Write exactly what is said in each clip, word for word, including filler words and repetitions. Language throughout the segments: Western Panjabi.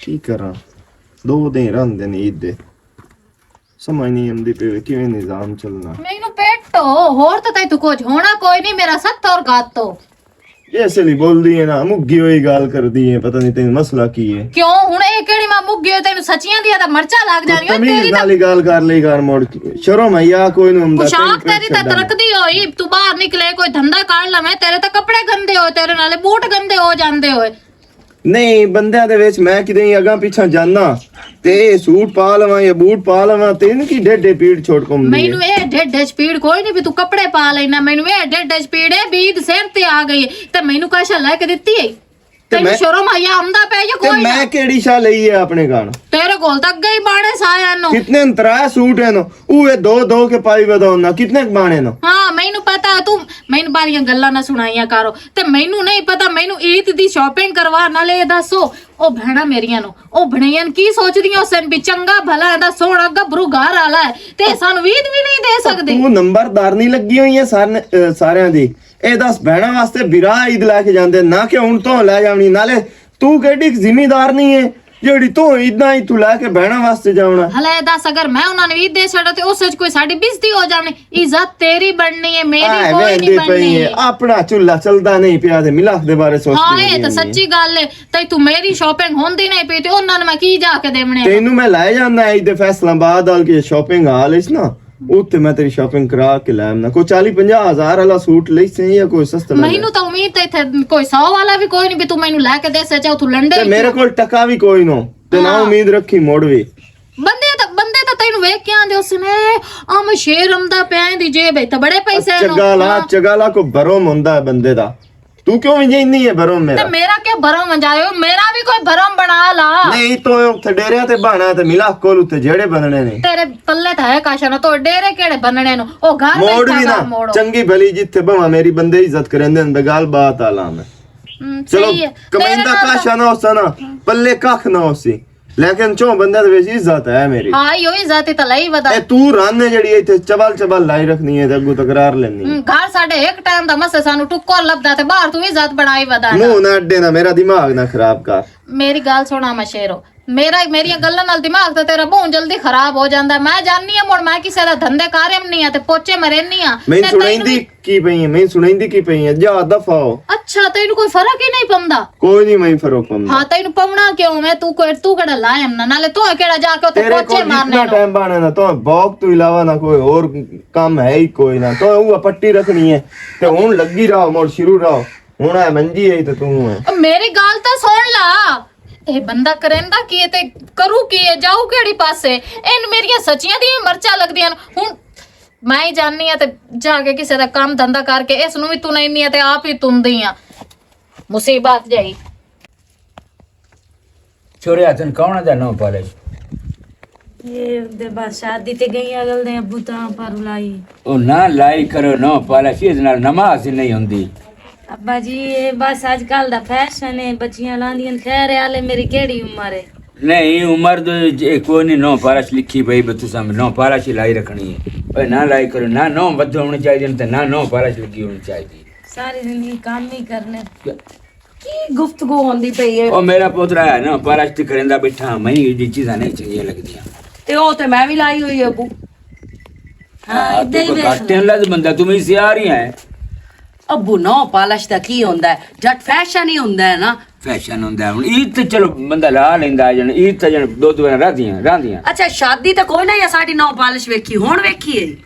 کی کراں؟ دو دن رہندے نے عید دے۔ سمجھ نہیں آندی پئی کیویں نظام چلنا۔ مینوں پیٹ تو ہور تو تیں تو کچھ ہونا کوئی نہیں، میرا ست اور گات تو۔ ایسے نہیں بولدی ہے نا، مگی ہوئی گال کردی ہے، پتہ نہیں تینوں مسئلہ کی ہے۔ کیوں؟ ہن اے کیڑی ماں مگی ہوئی، تینوں سچیاں دی تاں مرچاں لگ جانیاں۔ تمیز نال ہی گال کر لئی کر، مڑ شرم ہے یا کوئی نہ ہوندا، پوشاک تیری تے ترکدی ہوئی، تو باہر نکلے کوئی دھندا کر لویں، تیرے تے کپڑے گندے ہوئے، تیرے نالے بوٹ گندے ہو جاندے ہوئے۔ نہیں، بندیاں دے وچ میں کدے اگاں پیچھے جانا تے سوٹ پا لواں یا بوٹ پا لواں تے ان کی ڈیڈے پیڑ چھوٹ پوندی ہے۔ مینوں اے ڈیڈے چ پیڑ کوئی نہیں بھی تو کپڑے پا لینا، مینوں اے ڈیڈے چ پیڑ ہے بھی عید سر تے آ گئی ہے تے مینوں کاشا لے کے دتی ہے۔ تے تینوں میں شرم آیا آمدا پیا یا تے کوئی میں نہ؟ کیڑی شا لئی ہے اپنے گھر؟ تیرے کول تک گئی بانے سایا نو۔ کتنے انترا سوٹ ہیں نو؟ اوہ دو دو کے پائی ودا ہونا، کتنے بانے نو؟ ہاں، مینوں پتا ہے، تو مینوں باریاں گلاں نہ سنائیاں کرو۔ تے مینوں نہیں پتا، مینوں عید دی شاپنگ کروا نالے اے دسو، او بہنا میریاں نو، او بنیاں کی سوچدیاں؟ اس نے بھی چنگا بھلا ایندا سوہنا گبرو گھر والا ہے تے سانوں عید بھی نہیں دے سکدے۔ تو نمبردار نہیں لگی ہوئی ہے سارے، اے، ساریاں دی۔ اے دس بہنا واسطے برا عید لے کے جاندے نہ کہ ہن تو لے جاونی، نالے تو کیڈی ذمہ دار نہیں ہے جیڑی تو اتنا ہی تو لے کے بہنا واسطے جاونا۔ ہلے دس، اگر میں انہاں نوں عید دے چھڑا تے اس وچ کوئی ساڈی بےزتی ہو جانی، عزت تیری بننی ہے، میری آئے کوئی نہیں ویندی پئی بننی ہے۔ اپنا چولہا چلدا نہیں پیا تے ملاخ دے بارے سوچ ہاں، اے تے سچی گل ہے۔ تے تو میری شاپنگ ہوندی نہیں پئی تے انہاں نوں میں کی جا کے دیونے آ؟ تینوں میں لے جانا ہے عید فیصل آباد آل کے شاپنگ ہال اس نا، اوتے میں تیری شاپنگ کرا کے لے آنا۔ کوئی چالی پنجاہ ہزار والا سوٹ لئی سے یا کوئی سستا لے؟ مینوں تاں امید تے تھے کوئی سو والا بھی کوئی نہیں بھی تو مینوں لے کے دے سچا تو لنڈے تے ہی میرے کیوں؟ کول ٹکا بھی کوئی نو، تے نہ ہاں۔ امید رکھی موڑ بھی۔ بندے تاں، بندے تاں تینوں ویکھ کے آندے اس نے، "آ میں شیر امدا پیا دی جیب ہے تے بڑے پیسے نو۔" چگالا، ہاں۔ چگالا کو بھرم ہوندا ہے بندے دا۔ تو کیوں ونجے نہیں ہے بھرم تے میرا؟ میرا کیا بھرم ونجاؤ؟ میرا بھی کوئی بھرم بنا لا۔ نہیں تو اتھے ڈیرے تے بہنا تے ملا کول اتھے جیڑے بننے نے۔ تیرے پلے تے ہے کاشا نہ تو ڈیرے کیڑے بننے نو؟ او گھر موڑ بیٹھا بھی نہ، گھر موڑو۔ چنگی بھلی جتھے بھواں میری بندے عزت کریندے نے، بے گل بات آ لا میں۔ ہم، چلو، صحیح ہے۔ کمائندا تیرے نال کاشا نہ ہوسا نا، ہم۔ پلے ککھ نہ ہوسی۔ لیکن چون بندے دے وچ عزت ہے میری۔ ہاں، یو عزت ہی تے لئی ودا۔ اے تو رن ہے جڑی ایتھے چبل چبل لائی رکھنی ہے تے اگوں تکرار لینی ہے۔ ہم، گھر ساڈے ایک ٹائم دا مسے سانو ٹکر لبدا تے باہر تو عزت بنائی ودا نا۔ منہ نہ اڈے نا، میرا دماغ نہ خراب کر۔ میری گل سنا مشیرو، میرا، میریاں گلاں نال دماغ تے تیرا بہت جلدی خراب ہو جاندا ہے۔ میں جاننی ہاں مڑ میں کسے دا دھندے کارم نہیں آ تے پوچے مرینی آ۔ میں تے تینوں سنائندی وی کی پئی ہے، میں سنائندی کی پئی ہے، جا دفع ہو۔ اچھا، تینوں کوئی فرق ہی نہیں پوندا؟ کوئی نہیں، میں فرق پوندا۔ ہاں، تینوں پونا کیوں؟ میں تو کوئی، تو کیڑا لائم نہ، نالے تو کیڑا جا کے اتھے تیرے پوچے کول مارنے جتنا نو؟ ٹائم بنے نا، تو بوک تو علاوہ نہ کوئی اور کم ہے ہی کوئی نہ۔ تو وہ پٹی رکھنی ہے، تے ہن لگی رہو، مڑ شروع رہو۔ ہن اے منجی ہے تے تو ہے۔ او میری گل تے سن لا۔ اے بندہ کریندا کی ہے تے کرو کی ہے، جاؤ کیڑی پاسے؟ این میریاں سچیاں دیاں مرچاں لگدیاں نے۔ ہن میں ہی جاننی آ تے جا کے کسے دا کام دھندا کر کے اس نوں وی تنینی آ تے آپ ہی تندی آ۔ مصیبت جائی۔ چھوڑے ہتھن کون دا نو پالش؟ یہ دے بس شادی تے گئی اگل دے ابو تاں پر لائی۔ او نہ لائی کرو نو پالش، اس نال نماز ہی نہیں ہوندی۔ ابا جی، یہ بس اج کل دا فیشن ہے، بچیاں لاندیاں۔ خیر ہے، حالے میری کیڑی عمر ہے؟ نہیں، عمر تو جے کوئی نہیں، نو پالش لکھی پئی، بس تساں نو پالش ہی لائی رکھنی ہے۔ اوے نہ لائی کرو، نہ نو ودھ ہونی چاہیے تے نہ نو پالش لگی ہونی چاہیے۔ ساری زندگی کام ہی کرنے۔ کیا؟ کی گفتگو ہوندی پئی ہے؟ او میرا پوترا ہے نا، پالش تے کریندا بیٹھا، میں ایڈی چیزاں نہیں چنگیاں لگدیاں۔ تے او تے میں وی لائی ہوئی ابو۔ ہاں، ہاں، ادھر ہی تو ویکھ گھٹ لے۔ لگ بندہ، تم ہی سیاہ رہی ہیں۔ ابو، نو پالش دا کی ہوندا ہے؟ جٹ فیشن ہی ہوندا ہے نا۔ فیشن ہوندا ہے۔ ہن عید تے چلو بندہ لا لیندا ہے، جن عید تے جن دو دو رہندیاں، رہندیاں۔ اچھا، شادی تے کوئی نہ یا ساڈی نو پالش ویکھی، ہن ویکھی ہے؟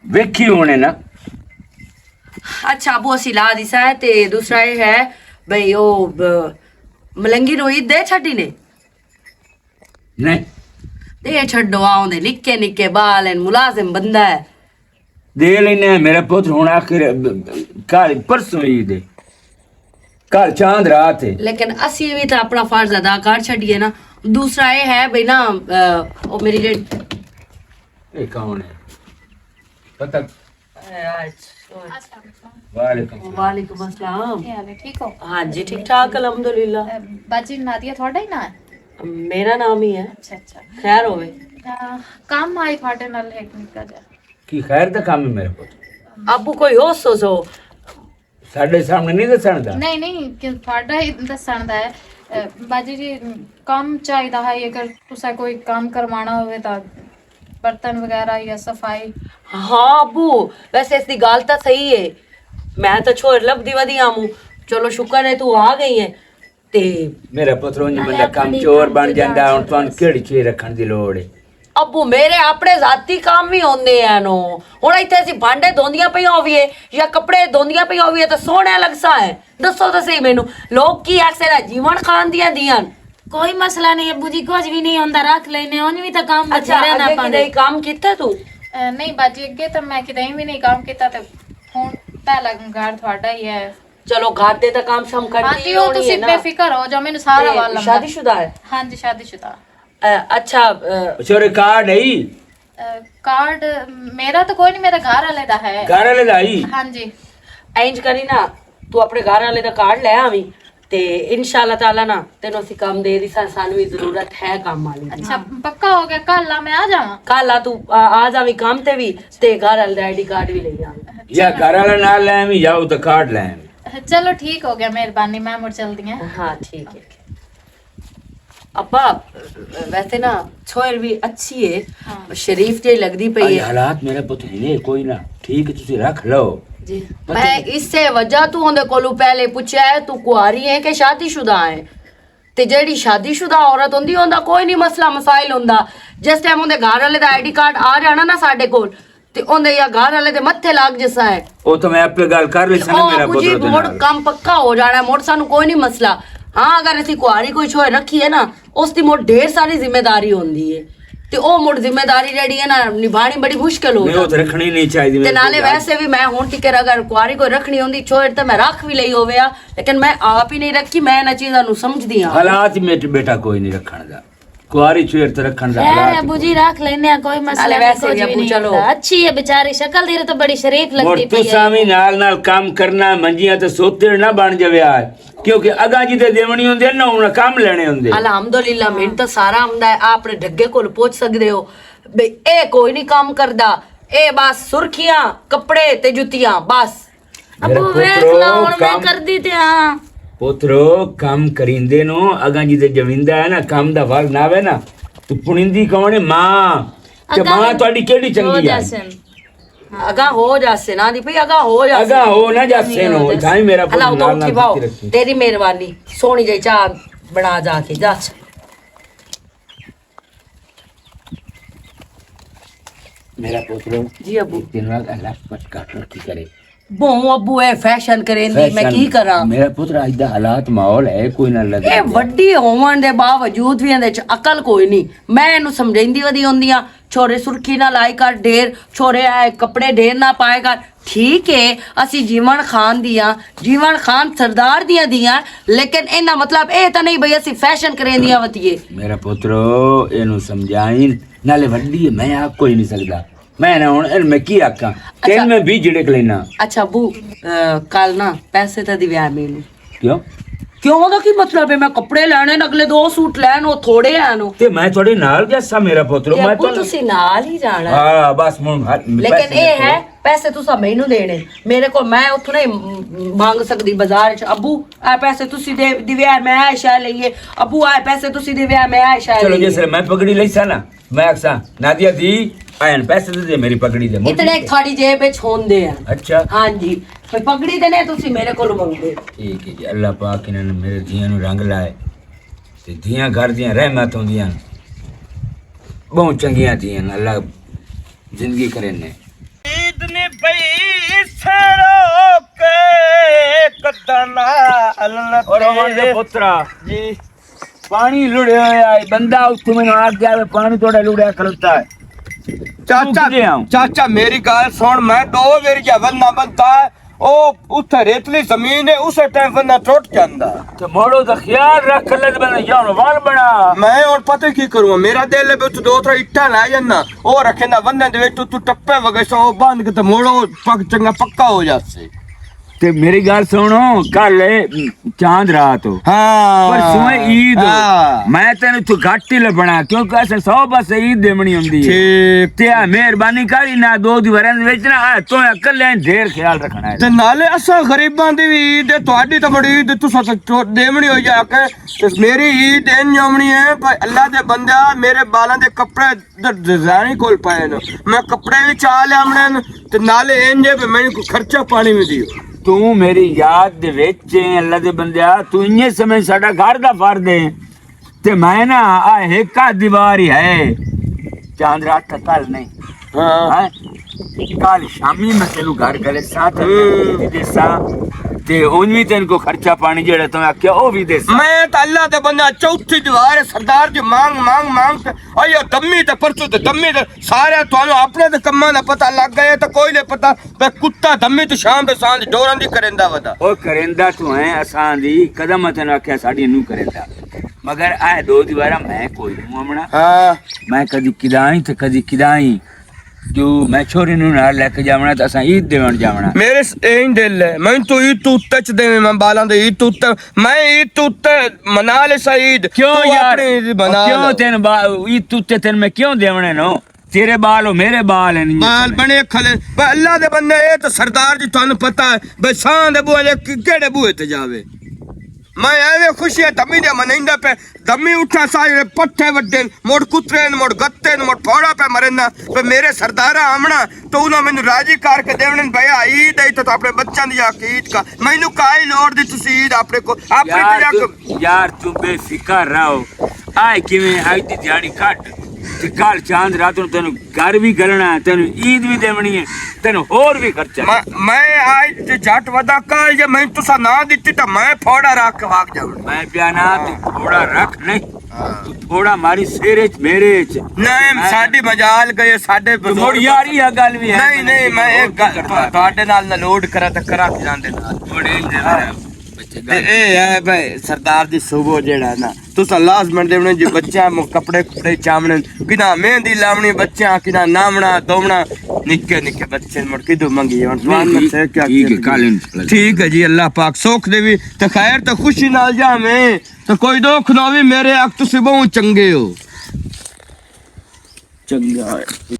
ویکھی ہونے نا۔ اچھا، ابو اسی لا دیسا ہے، تے دوسرا یہ ہے، بھئی، او، ب-، ملنگی نو عید دے چھڈی نے؟ نہیں۔ دے چھڈو، آؤں دے نکے نکے بال ہیں، ملازم بندہ ہے۔ دے لینے ہیں، میرا پتر ہن آخر، ب-، ب-، کل پرسوں عید ہے۔ کل چاند رات ہے۔ لیکن اسی بھی تو اپنا فرض ادا کر چھڈیے نا۔ دوسرا یہ ہے، بھئی نا، آ، او میری جڑی اے کون ہے؟ پتہ؟ اے، آج۔ السلام علیکم۔ وعلیکم السلام۔ وعلیکم السلام۔ کیا حال ہے؟ ٹھیک ہو؟ ہاں جی، ٹھیک ٹھاک، الحمدللہ۔ اے، باجی نادیہ تھوڑا ہی نام ہے؟ میرا نام ہی ہے۔ اچھا، اچھا۔ خیر ہوئے؟ آ، کام آئی تھوڑے نال ایک نکا جا۔ کی خیر دا کام ہے میرے پتر؟ ابو کوئی ہو سو سو۔ ساڈے سامنے نہیں دسن دا۔ نہیں، نہیں، کہ تھوڑا ہی دسن دا ہے۔ باجی جی، کم چاہیدا ہے، اگر تساں کوئی کم کروانا ہوئے تاں برتن وغیرہ یا صفائی۔ ہاں ابو، ویسے اس دی گل تاں صحیح ہے۔ میں تاں چھوہر لبھدی ودی آموں۔ چلو شکر ہے تو آ گئی ہے۔ تے میرا پتر اونج بندہ کم چور بن جاندا، ہن تانوں کیڑی چیز رکھن دی لوڑ ہے؟ ابو، میرے اپنے ذاتی کام وی ہوندے ہیں نو۔ ہن ایتھے اسی بھانڈے دھوندیاں پئیاں ہوویے یا کپڑے دھوندیاں پئیاں ہوویے تاں سوہنیاں لگساں ہے۔ دسو تاں صحیح مینوں، لوک کی آکھسے نا، جیون خان دیاں دیاں۔ کوئی مسئلہ نہیں ابو جی، کچھ بھی نہیں ہوندا، رکھ لینے، انج بھی تاں کام اچھا، بتھیرا نہ اگے پاندے۔ کدے کام کیتا تو؟ اے، نہیں باجی، اگے تاں میں کدے بھی نہیں کام کیتا، تے ہن پہلا گھر تہاڈا ہی ہے۔ چلو، گھر دے تاں کام شام ہاں کردی جی، او ہونی تسی ہے نا۔ بے فکر ہو جاؤ، مینوں سارا تے وال لمبا۔ شادی شدہ ہے؟ ہاں جی، شادی شدہ۔ اے، اچھا، اے، اچھا، ریکارڈ ہے؟ اے، کارڈ میرا تو کوئی نہیں، میرے گھر والے دا ہے۔ گھر والے دا ہی؟ ہاں جی۔ اینج کری نا، تو اپنے گھر والے دا کارڈ لے آویں، تے انشاءاللہ تعالی نا تینوں اسی کام دے دی، سا-، سانوں بھی ضرورت ہے کام والی دی۔ اچھا، پکا ہو گیا، کل آ، میں آ جاواں؟ کل آ، تو آ، آ جاویں کام تے بھی، تے گھر والے دا آئی ڈی کارڈ بھی لے آویں۔ یا گھر والا نال لے آویں، یا او دا کارڈ لے آویں۔ چلو ٹھیک ہو گیا، مہربانی، میں مڑ چلدی ہاں۔ ہاں، ٹھیک ہے۔ ابا، ویسے نا، چھوہر بھی اچھی ہے، ہاں۔ شریف جی لگدی پئی اج ہے۔ حالات میرے پتر نے کوئی نہ، ٹھیک تسی رکھ لو۔ جی۔ پتہ میں نہیں۔ اسے وجہ تو اوندے کولوں پہلے پوچھیا ہے، تو کاری ہے کہ شادی شدہ ہے؟ تے جیڑی شادی شدہ عورت ہوندی، اوندا کوئی نہیں مسئلہ مسائل ہوندا۔ جس ٹائم اوندے گھر والے دا آئی ڈی کارڈ آ جانا نا ساڈے کول، تے اوندے یا گھر والے دے متھے لگ جسا ہے۔ او تو میں اپنے گل کر لیسا نا، او میرا ابو جی، پتر دے مڑ نال۔ کم پکا ہو جانا ہے، مڑ سانو کوئی نہیں مسئلہ۔ ہاں، اگر اسی کواری کوئی چھوئے رکھی ہے نا، اس دی مڑ ڈھیر ساری ذمہ داری ہوندی ہے۔ تے او مڑ ذمہ داری جیڑی ہے نا، نبھانی بڑی مشکل ہو نہیں، او جاندی تے ہے۔ رکھنی نہیں چاہیے، تے نالے بالکل۔ ویسے بھی میں ہن تکر اگر کواری کوئی رکھنی ہوندی، چھوئے تے میں رکھ بھی لئی ہووے آ، لیکن میں آپ ہی نہیں رکھی، میں انہاں چیزاں نو سمجھدی ہاں۔ حالات میں بیٹا کوئی نہیں رکھن دا۔ کواری چویر تے رکھن دا خیر حالات ہے ابو جی، کوئی۔ رکھ لینے آ، کوئی مسئلہ نالے نہیں، ویسے کچھ بھی بھی ابو نہیں چلو۔ ہوندا۔ اچھی ہے بیچاری، شکل دی تو بڑی شریف لگدی پئی ہے۔ تساں وی نال نال کام کرنا، منجیاں تے سوتے نہ بن جاوے آ، کیونکہ اگاں جی تے دیونی ہوندی ہے، نہ انہاں کم لینے ہوندے۔ الحمدللہ، ہاں۔ من تو سارا آمدا ہے، آپ اپنے ڈھگے کول پہنچ سکدے ہو۔ بھئی، اے کوئی نہیں کام کردا، اے بس سرخیاں، کپڑے تے جتیاں، بس۔ ابو، میرے ویکھ پترو، لا، ہن میں کم کردی تے ہاں۔ پترو، کم کریندے نو، اگاں جی تے جویندا ہے نا، کم دا ول نہ ہوے نا، تو پنیندی کون ہے؟ ماں۔ تے اگاں ماں تہاڈی کیڑی ہو چنگی ہے؟ جاسن۔ اگاں ہو جاسن، آندی پئی اگاں ہو جاسن۔ اگاں ہو نہ جاسن، نہیں ہو ہو، جاسن۔ اتھاں ہی میرا پتر اللہ نال نال اٹھی باؤ، کیتی رکھی۔ تیری مہربانی، سونی جائی چاہ بنا جا کے، جا۔ میرا پتر جی ابو۔ دن رات اللہ پٹ کٹ رکھی کرے۔ بہوں ابو، اے فیشن کریں دی، میں فیشن، کی کراں؟ میرا پتر، اج دا حالات ماحول ہے، کوئی نہ لگے۔ اے وڈی ہون دے باوجود وی اندے چ عقل کوئی نہیں۔ میں اینوں سمجھیندی ودی ہوندی ہاں، چھوڑے سرخی نہ لائی کر ڈھیر، چھوڑے اے کپڑے ڈھیر نہ پائے کر۔ ٹھیک ہے، اسی جیون خان دیاں، جیون خان سردار دیاں دیاں، لیکن ایندا مطلب اے تاں نہیں بھئی اسی فیشن کریں دیاں وتیے۔ میرا پترو، اینوں سمجھائیں، نالے وڈی ہے، میں آپ کوئی نہیں سکدا۔ میں نہ ہن ان میں کی آکھاں؟ اچھا۔ تین میں بھی جڑک لینا۔ اچھا ابو، آ، کل نہ پیسے تاں دیویا مینوں۔ کیوں؟ کیوں دا کی مطلب ہے؟ میں کپڑے لینے نے، اگلے دو سوٹ لین، او تھوڑے ہیں نو۔ تے میں تھوڑے نال جاسا میرا پترو، تے میں ابو تو تسی نال ہی جانا ہے۔ ہاں، بس ہن ہر لیکن پیسے اے دے ہے، پیسے تساں مینوں دینے۔ میرے کول میں اتھوں نہیں مانگ سکدی بازار وچ۔ ابو، اے پیسے تسی دے، دیویا میں اے شے لئیے۔ ابو، اے پیسے تسی دیویا میں اے شے چلو لئیے۔ جس میں پگڑی لئی سا نا، میں آکھساں، "نادیہ دی، آئن پیسے دے دے میری پگڑی دے، موٹی اتنے دے۔" تھوڑی جیب وچ ہوندے ہیں۔ اچھا۔ ہاں جی، کوئی پگڑی دے نے تسی میرے کولوں منگدے۔ ٹھیک ہے جی، اللہ پاک انہاں نے میرے دھیاں نوں رنگ لائے۔ تے دھیاں گھر دیاں رحمت ہوندیاں۔ بہت چنگیاں دھیاں، اللہ زندگی کرے نے۔ عید نے پئی سرو کے قدم نال اور عمر دے پترا۔ جی۔ پانی لڑیا ہویا ہے، بندہ اتھوں مینوں آ گیا وے، پانی تھوڑا لڑیا کھلوتا ہے۔ چاچا، توں کدے آؤں؟ چاچا، میری گل سن، میں دو واری جا بندہ بنتا ہے، او اتھے ریتلی زمین ہے، اسے ٹائم بندہ ٹوٹ جاندا۔ تے موڑو دا خیال رکھ، اللہ دے بندے، یا ہن وال بنا۔ میں ہن پتہ کی کروں، میرا دل ہے، اتھوں دو ترے اٹاں لے جانا، او رکھے نہ بندے دے وچ، تو ٹپے وگے سو، او بند کے تے موڑو پک، چنگا پکا ہو جاسے۔ تے میری گل سنو، کل اے چاند رات ہو، ہاں۔ پرسوں اے عید ہو۔ ہاں۔ میں تینوں اتھوں گھٹ ہی لبنا، کیونکہ اساں سو بس عید دیونی ہوندی ہے۔ ٹھیک۔ تے آ مہربانی کر، انہاں دو دیواراں دے وچ نہ آ، تو اکلے ڈھیر خیال رکھنا ہے۔ تے نالے اساں غریباں دی وی عید ہے، تہاڈی تاں بڑی عید، تساں تاں چو-، دیونی ہوئی جا کے۔ تے میری عید انج آونی ہے، پر اللہ دے بندہ، میرے بالاں دے کپڑے ڈیزائن کول پائے نے۔ میں کپڑے وی چا لے آونے نے، تے نالے انج ہے، میں کوئی خرچہ پانی وی دیو۔ تو میری یاد دے وچ اے، اللہ دے بندیا، تو انجے سمجھ ساڈا گھر دا فرد ہے۔ تے میں نا، آ ایک آدھ دیوار ہی ہے۔ چاند رات تک کل نہیں۔ ہاں۔ ہاں؟ کل شامی میں تینوں گھر گلے ساتھ ہوں۔ دے سا۔ تے اون وی تین کو خرچہ پانی جڑا تو آکھیا، او وی دے سا۔ میں تے اللہ دے بندہ چوتھی دیوار ہے، سردار جی، مانگ، مانگ، مانگ تے، او یہ دمی تے پرچو تے دمی تے سارے تانوں اپنے تے کماں دا پتہ لگ گیا تے کوئی نہیں پتہ۔ بے کتا دمی تے شام بے سانج ڈوراں دی کریندا ودا۔ او کریندا تو ہے، اساں دی قدم تے نہ آکھیا ساڈی نو کریندا۔ مگر اے دو دیواراں میں کوئی نو امنا۔ ہاں۔ میں کدی کدائیں تے کدی کدائیں۔ جو میں چھوری نو نال لے کے جاونا تے اساں عید دیون جاونا۔ میرے س-، اے ہی دل ہے۔ میں تو عید تو اُتے چ دیویں، میں بالاں دے عید تو اُتے، میں عید تو اُتے منا لے سا عید۔ کیوں تو یار؟ اپنی عید بنا کیوں لے۔ تین با-، عید تو اُتے تین میں کیوں دیونے نو؟ تیرے بال ہو، میرے بال ہیں، نہیں بال سمجھ۔ بنے کھلے۔ بے اللہ دے بندے، اے تو سردار جی تانوں پتہ ہے۔ بے ساں دے بوئے دے ک-، کیڑے بوئے تے جاوے؟ میں ایویں خوشیاں دمی دے منائندا پے۔ دمی اٹھا سارے پٹھے وڈے، مڑ کترے، مڑ گتے، مڑ پھوڑا پہ مرنا۔ پہ میرے سردارا آمنا تو انہاں مینوں راضی کر کے دیونے، بھیا عید ہے تو اپنے بچاں دی آ کے عید کا، مینوں کائی لوڑ دی تسی عید اپنے کو، اپنے یار، تے آ تو، کے یار، تو بے فکر رہو۔ آئے کیویں آئی دی دیہاڑی کٹ، تے کل چاند رات نوں تینوں گھر وی گلنا ہے، تینوں عید وی دیونی ہے، تینوں ہور وی خرچہ۔ میں، میں آج تے جٹ ودا کال، جے میں تساں نہ دتی تاں میں پھوڑا رکھ کے بھاگ جاؤں۔ میں پیا نا، تو پھوڑا رکھ نہیں۔ ہاں۔ تو پھوڑا ماری سیرے چ، میرے چ۔ نہیں، میں ساڈی مجال گئے، ساڈے تو مڑ بزرگ یار، یہ گل وی ہے، نہیں، میں نہیں، میں ایک گل تہاڈے نال نہ لوڈ کراں تے کراں کساں دے نال۔ بڑے دے ہاں۔ بچے تے گل اے ہے بھائی، سردار دی صبح جیڑا نا، تساں لازمن دیونے جی، بچیاں مو کپڑے کپڑے چاونے، کنا مہندی لاونی بچیاں، کنا ناونا دوونا، نکے نکے بچے مڑ کدو منگی ہن۔ سوال میں سے کیا ٹھیک ہے، کیا کل انشاءاللہ۔ ٹھیک ہے جی، اللہ پاک سوکھ دے وی تے خیر تے خوشی نال جاویں تے کوئی دکھ نہ ہووی۔ میرے حق تسی بہوں چنگے ہو۔ چنگا ہے۔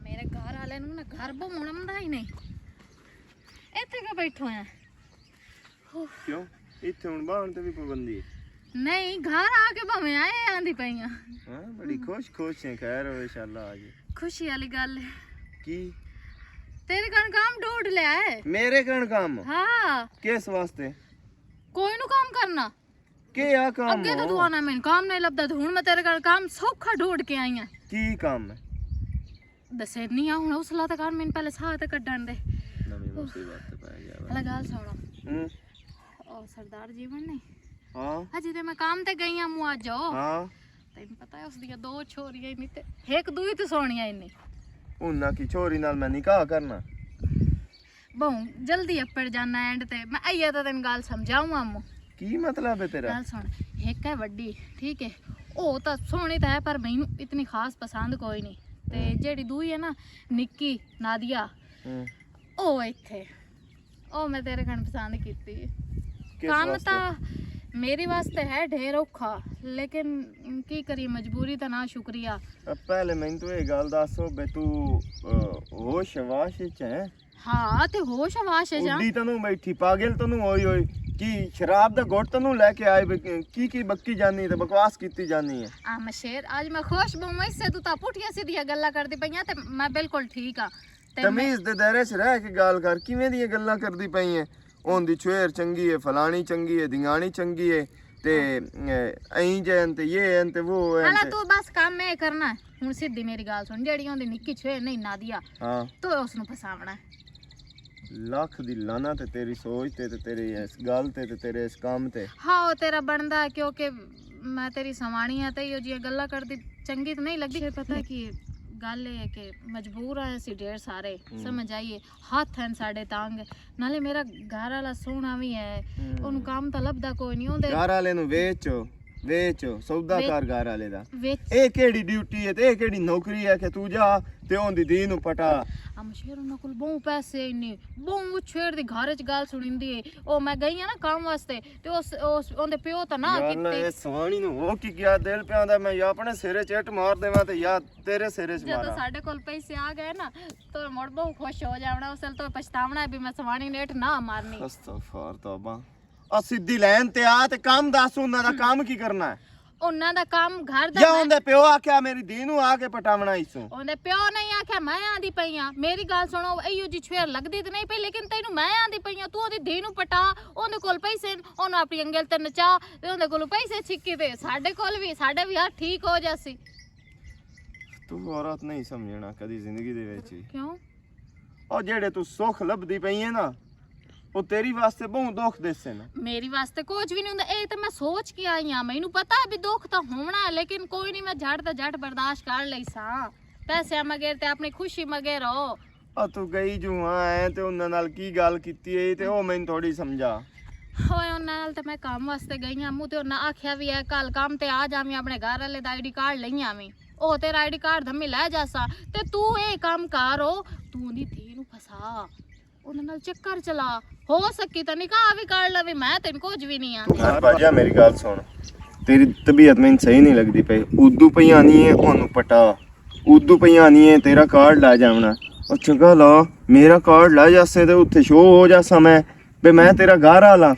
میرے گھر والے نوں نا گھر بہون آوندا ہی نہیں۔ ایتھے کیوں بیٹھو ہیں؟ کیوں؟ ایتھے ہن باہن تے بھی پابندی ہے؟ نہیں، گھر آ کے بھاویں آئے آندی پئی آں۔ ہاں، بڑی خوش خوش ہیں، خیر ہوئے انشاءاللہ آج۔ خوشی والی گل ہے۔ کی؟ تیرے کن کام ڈھونڈ لیا ہے۔ میرے کن کام؟ ہاں۔ کس واسطے؟ کوئی نو کام کرنا۔ کیا کام اگے تو ہو؟ تو آنا میں کام نہیں لبدا، تو ہن میں تیرے کول کام سوکھا ڈھونڈ کے آئی ہاں۔ کی کام ہے؟ دسے نہیں آ، ہن حوصلہ تے کر، میں پہلے ساہ تے کڈن دے۔ نویں مصیبت تے پے گیا وا۔ اللہ گل سنو۔ ہوں۔ او سردار جیون نے۔ ہاں۔ اجے تے میں کام تے گئی ہاں، مو آ جاؤ۔ ہاں۔ تینوں پتہ ہے اس دیاں دو چھوریاں ہی نہیں تے ایک دوئی تے سونیاں ہی نہیں۔ انہاں کی چھوری نال میں نکاح کرنا۔ بہوں جلدی اپڑ جانا اینڈ تے۔ میں ایہ تاں تین گل سمجھاؤں امو۔ کی مطلب ہے تیرا؟ گل سن، ایک ہے وڈی، ٹھیک ہے، او تاں سوہنی تاں ہے پر مینوں اتنی خاص پسند کوئی نہیں۔ تے ہوں۔ جیڑی دوئی ہے نا، نکی، نادیہ، ہوں۔ او ایتھے، او میں تیرے کن پسند کیتی۔ کس کام واسطے؟ تاں میری واسطے ہے ڈھیر اوکھا، لیکن کی کری، مجبوری تاں نا شکریہ۔ پہلے مینوں تو یہ گل دس، بے تو، آ، ہوش واش وچ ہے؟ ہاں، تے ہوش واش ہے جا۔ اڈی تینوں بیٹھی، پاگل تینوں ہوئی ہوئی۔ کی شراب دا گھٹ تینوں لے کے آئے، بے کی کی بکی جانی تے بکواس کیتی جانی ہے؟ آ، میں شیر، اج میں خوش بہوں، اس سے تو تا پٹھیاں سیدھیاں گلاں کردی پئی آں تے میں بالکل ٹھیک ہاں۔ تے میں تمیز دے دائرے چ رہ کے گل کر، کیویں دیاں گلاں کردی پئی ہیں؟ اون دی چھویر چنگی ہے، فلانی چنگی ہے، دھیانی چنگی ہے، تے، اے، ایں جے ہیں تے یہ ہیں تے وہ ہیں ہلا تے۔ تو بس کام میں کرنا ہے۔ ہن سیدھی میری گل سن، جیڑی اوندی نکی چھویر نہیں نادیہ، ہاں۔ تو اس نو پھساونا ہے۔ لکھ دی لعنت ہے تیری سوچ تے، تے تیرے اس گل تے، تے تیرے اس کام تے۔ ہاں، او تیرا بندا ہے، کیونکہ میں تیری سوانی ہاں، تے ایہو جیاں گلاں کردی چنگی تے نہیں لگدی۔ پھر پتہ ہے کی گل اے ہے کہ مجبور آں اسی ڈھیر سارے، ہوں۔ سمجھ آئیے، ہاتھ ہیں ساڈے تنگ، نالے میرا گھر والا سوہنا وی ہے، ہوں۔ اونوں کام تاں لبدا کوئی نہیں، اوندے گھر والے نوں ویچو۔ ویچ، سودا ویچ۔ کار گھر والے دا۔ ویچ۔ اے کیڑی ڈیوٹی ہے تے اے کیڑی نوکری ہے کہ تو جا تے اون دی دھی نوں پٹا؟ ام شیر انہاں کول بہوں پیسے ہی نہیں، بہوں شیر دی گھر وچ گل سنیندی ہے۔ او میں گئی ہاں نا کام واسطے، تے اس، اس، اون دے پیو تاں نہ یا اللہ، کیتی۔ اے سوانی نوں ہو کی کیا دل پیا ہوندا، میں یا اپنے سرے چٹ مار دیواں تے یا تیرے سرے چ ماراں۔ جدوں ساڈے کول پیسے آ گئے نا، تو مڑ بہوں خوش ہو جاونا، اس ویل تو پچھتاونا ہے بھی میں سوانی نیٹ نہ مارنی۔ استغفار توبہ۔ او سدھی لین تے آ تے کم دس، انہاں دا کم کی کرنا ہے؟ انہاں دا کم گھر دا یا میں اوندے پیو آکھیا میری دھی نوں آ کے پٹاونا ایسوں؟ اوندے پیو نہیں آکھیا، میں آندی پئی آں۔ میری گل سنو، ایہو جی چھویر لگدی تے نہیں پئی، لیکن تینوں میں آندی پئی آں، تو اوندی دھی نوں پٹا، اوندے کول پیسے ہن، اونوں اپنی انگل تے نچا، تے اوندے کول پیسے چھکی تے ساڈے کول وی، ساڈا وی ہر ٹھیک ہو جاسی۔ تو عورت نہیں سمجھنا کدی زندگی دے وچ ہی۔ کیوں؟ او جیڑے تو سکھ لبدی پئی ہے نا، او تیری واسطے بہوں دکھ دیسے نا۔ میری واسطے کچھ وی نہیں ہوندا، اے تے میں سوچ کے آئی ہاں، مینوں پتا ہے بھی دکھ تاں ہونا ہے، لیکن کوئی نہیں، میں جھٹ دا جھٹ برداشت کر لئی ساں۔ پیسے مگے تے اپنی خوشی مگے رہو۔ او تو گئی جو ہاں ہے تے انہاں نال کی گل کیتی ہے تے او مینوں تھوڑی سمجھا۔ ہوئے انہاں نال تے میں کام واسطے گئی ہاں، موں تے انہاں آکھیا وی ہے، "کل کام تے آ جاویں، اپنے گھر والے دا آئی ڈی کارڈ لئی آویں۔" او تیرا آئی ڈی کارڈ دمی لے جاسا، تے تو اے کام کر، او تو دی دھی نوں پھسا، انہاں نال چکر چلا، ہو سکی تے نکاح وی کر لوے، میں تینوں کچھ وی نہیں آندی۔ تو گھر باجیا، میری گل سن، تیری طبیعت میں صحیح نہیں لگدی پئی، اردو پئی آنی ہے، اونوں پٹا، اردو پئی آنی ہے، تیرا کارڈ لے جاونا۔ او چنگا لا، میرا کارڈ لے جاسے تے اتھے شو ہو جاسا میں، بے میں تیرا گھر آلا۔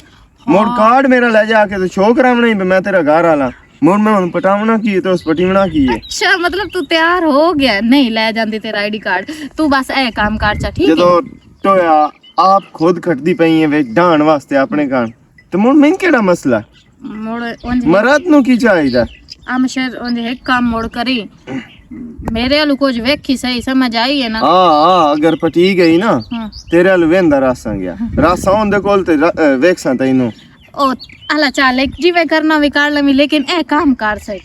مڑ کارڈ میرا لے جا کے تے شو کراونا ہی، بے میں تیرا گھر آلا۔ مڑ میں ہن پٹاونا کی ہے تے اس پٹیونا کی ہے؟ اچھا، مطلب تو تیار ہو گیا، نہیں لے جاندی تیرا آئی ڈی کارڈ۔ تو بس اے کام کر چا، ٹھیک ہے؟ جدو ٹویا آپ خود کھٹدی پئی ہے وچ ڈھان واسطے اپنے کان، تے مڑ میں کیڑا مسئلہ؟ مڑ اونج مرد نو کی چاہیدا؟ آ مشر اونج ایک کام مڑ کری، میرے والوں کچھ ویکھی صحیح سمجھ آئی ہے نا؟ ہاں، ہاں، اگر پٹی گئی نا، ہاں۔ تیرے والوں ویندا راساں گیا۔ راساں اون دے کول تے را-، اے، ویکھساں تینوں۔ او، اللہ چالک، جی میں کرنا وی کر لمی، لیکن اے کام کر صحیح۔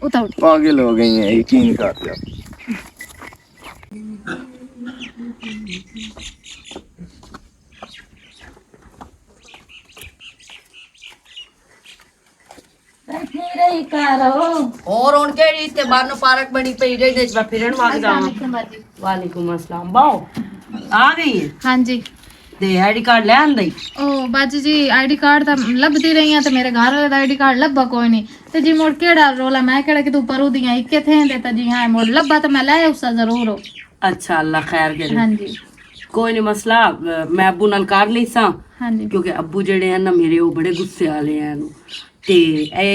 اتھا اٹھ۔ پاگل ہو گئی ہیں، یقین کر لو۔ رہی کارو۔ اور ہن کیڑی تے باہر نو پارک بنی پئی، جے جے میں پھرن وگ جاواں۔ السلام علیکم باجی۔ وعلیکم السلام۔ باؤ، آ گئی ہے؟ ہاں جی۔ تے آئی ڈی کارڈ لے آندے؟ او باجی جی، آئی ڈی کارڈ تاں لبدی رہی ہاں تے میرے گھر والے دا آئی ڈی کارڈ لبا کوئی نہیں۔ تے جی مڑ کیڑا رولا، میں کیڑا کہ تو پرو دیاں اکے تھے دے تے جی ہاں مڑ لبا تے میں لے اسا ضرور ہو۔ اچھا، اللہ خیر کرے۔ ہاں جی۔ کوئی نہیں مسئلہ، میں ابو نال کر لیساں۔ ہاں جی۔ کیونکہ ابو جڑے ہیں نا میرے، وہ بڑے غصے والے ہیں۔ تے اے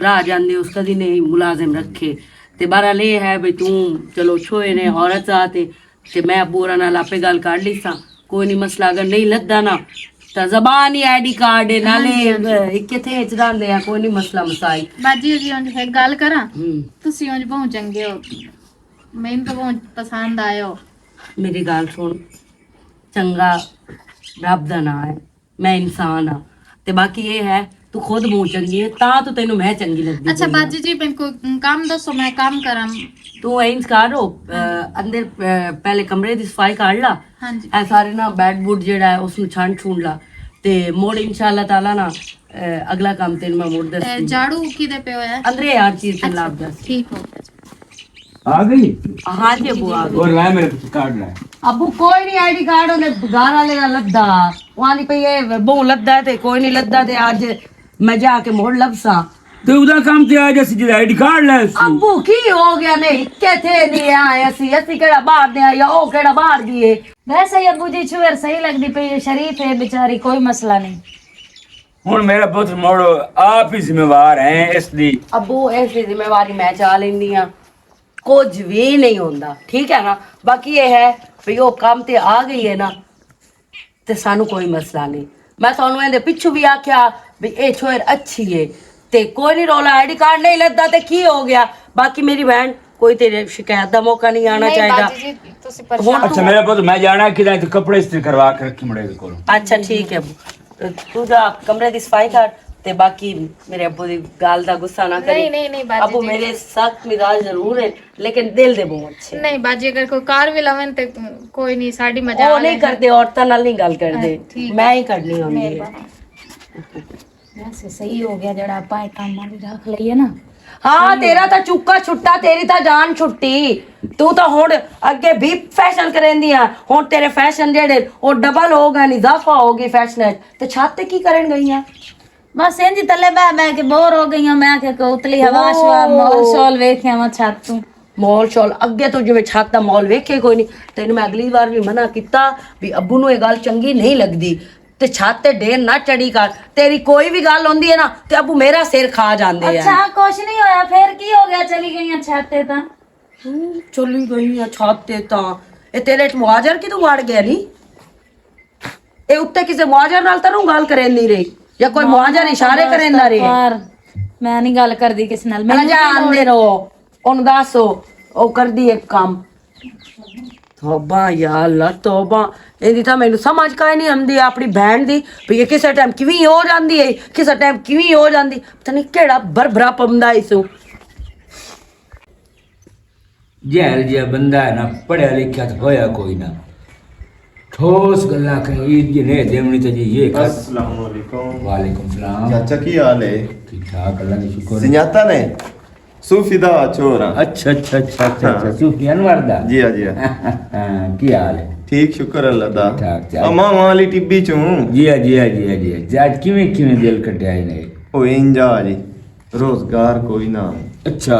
راہ جاندے اس کدی نے ملازم رکھے۔ تے بہرحال اے ہے بھئی توں چلو چھوئے نے عورت آ تے، تے میں ابو ہوراں نال آپے گل کر لیساں۔ کوئی نہیں مسئلہ، اگر نہیں لدا نا تاں زبان ہی آئی ڈی کارڈ ہے، نالے ہاں جی، ہاں جی۔ اکے تھے اچ راندے ہیں، کوئی نہیں مسئلہ مسائل۔ باجی جی، اونج ایک گل کراں؟ ہوں۔ تسی اونج بہت چنگے ہو، میں تو بہت پسند آئے ہو۔ میری گل سن، چنگا رب دا نام ہے۔ میں انسان ہاں۔ تے باقی اے ہے، تو خود منہ چنگی ہے، تاں تو تینوں میں چنگی لگدی اچھا پئی ہاں۔ باجی جی، میں کوئی کام دسو، میں کام کراں۔ تو اینج کر، او، اندر، اے، پہلے کمرے دی صفائی کر لا۔ ہاں جی۔ اے سارے نا بیڈ بوڈ جیڑا ہے، اس نوں چھان چھون لا۔ تے مڑ انشاءاللہ تعالیٰ نا، اے، اگلا کام تینوں میں مڑ دس اے، دیں۔ جھاڑو کی دے پے ہویا ہے؟ اندرے یار چیز تے اچھا، لاپ دس۔ ٹھیک ہو گیا۔ آ گئی؟ ہاں جی ابو، آ گئی۔ اور لائے میرے کارڈ لائے۔ ابو کوئی نہیں، آئی ڈی کارڈ اونے گار والے دا لدا۔ وہ آندی پئی اے بہوں لدا تے کوئی نہیں لدا تے اج میں جا کے مڑ لبساں۔ تے ادا کام تے آ جاسی جے آئی ڈی کارڈ لائے سی۔ ابو کی ہو گیا؟ نہیں کتھے نہیں آئے اسی، اسی کیڑا باہر دے آئے یا او کیڑا باہر گئے؟ ویسے ہی ابو جی چھوئر صحیح لگدی پئی ہے، شریف ہے بیچاری، کوئی مسئلہ نہیں۔ ہن میرا پتر مڑ آپ ہی ذمہ وار ہے اس دی۔ ابو، اس دی ذمہ واری میں چا لیندی ہاں۔ کچھ وی نہیں ہوندا، ٹھیک ہے نا؟ باقی یہ ہے بھی وہ کام تے آ گئی ہے نا، تے سانو کوئی مسئلہ نہیں۔ میں تانوں ایندے پچھوں بھی آکھیا بھی اے چھوئر اچھی ہے، تے کوئی نہیں رولا، آئی ڈی کارڈ نہیں لدا تے کی ہو گیا؟ باقی میری بہن، کوئی تیرے شکایت دا موقع نہیں آنا نہیں چاہیدا۔ باجی جی، تسی پریشان ہن اچھا، میرا پتر، میں جانا ہے کدھر، تے کپڑے استری کروا کے رکھی مڑے دے کول۔ اچھا، ٹھیک ہے۔ تو جا کمرے دی صفائی کر، تے باقی میرے ابو دی گل دا غصہ نہ کری۔ نہیں، نہیں، نہیں، باجی ابو جی۔ میرے سخت مزاج ضرور ہے، لیکن دل دے بہت اچھے۔ نہیں باجی، اگر کوئی کار بھی لون تے کوئی نہیں، ساڈی مجال او نہیں ہے۔ کردے، عورتاں نال نہیں گل کردے۔ ہاں، ٹھیک۔ میں ہی کرنی ہوندی ہے۔ مہربانی۔ ویسے صحیح ہو گیا جڑا اپاں اے کام والی رکھ لئی ہے نا۔ ہاں، تیرا تاں چکا چھٹا، تیری تاں جان چھٹی۔ تو تاں ہن اگے بھی فیشن کریندی آ، ہن تیرے فیشن جڑے او ڈبل ہو گئے، اضافہ ہو گئی فیشن وچ۔ تے چھت تے کی کرن گئی آ؟ بس انج تلے بہ بہ کے بور ہو گئی ہاں۔ میں کہ اتلی ہوا شوا، ماحول شول ویکھیا وا چھت تو۔ ماحول شول اگے تو جویں چھت دا ماحول ویکھے کوئی نہیں۔ تینوں میں اگلی وار بھی منع کیتا بھی ابو نوں یہ گل چنگی نہیں لگدی۔ تے چھت تے ڈیر نہ چڑھی کر، تیری کوئی بھی گل ہوندی ہے نا تے ابو میرا سر کھا جاندے ہیں۔ اچھا، کچھ نہیں ہویا، پھر کی ہو گیا؟ چلی گئی ہیں چھت تے تاں۔ ہوں، چلی گئی ہیں چھت تے تاں۔ اے تیرے وچ مہاجر کدوں وڑ گیا نہیں؟ اے اتے کسے مہاجر نال تاں نوں گل کرین نہیں رہی یا کوئی مہاجر اشارے کرین نہ رہی؟ یار، میں نہیں گل کردی کس نال، میں جاندے رہو۔ اون دس او، او کردی ایک کام۔ توبہ یا اللہ توبہ۔ ایندی تاں مینوں سمجھ کائے نہیں آندی اپنی بہن دی، بھی یہ کسے ٹائم کیویں ہو جاندی ہے، کسے ٹائم کیویں ہو جاندی۔ پتہ نہیں کیڑا بربرا پمدا اس۔ جہل جہا بندہ ہے نا، پڑھیا لکھیا تے ہویا کوئی نہ۔ ٹھوس گلاں کہیں عید دی نہیں دیونی تے جی یہ کر۔ السلام علیکم۔ وعلیکم السلام۔ چاچا کی حال ہے؟ ٹھیک ٹھاک، اللہ کا شکر۔ سنجاتا نے؟ صوفی دا چھوڑا۔ اچھا، اچھا، اچھا، اچھا، اچھا، ہاں۔ صوفی انور دا؟ جی ہاں، جی ہاں۔ ہاں، کی حال ہے؟ ٹھیک، شکر اللہ دا۔ ٹھیک ٹھاک، چل۔ اما والی ٹبی چوں۔ جی ہاں، جی ہاں، جی ہاں، جی ہاں۔ جی، اج کیویں، کیویں دل کٹیا ہی نہیں؟ او انجا جی، روزگار کوئی نہ۔ اچھا۔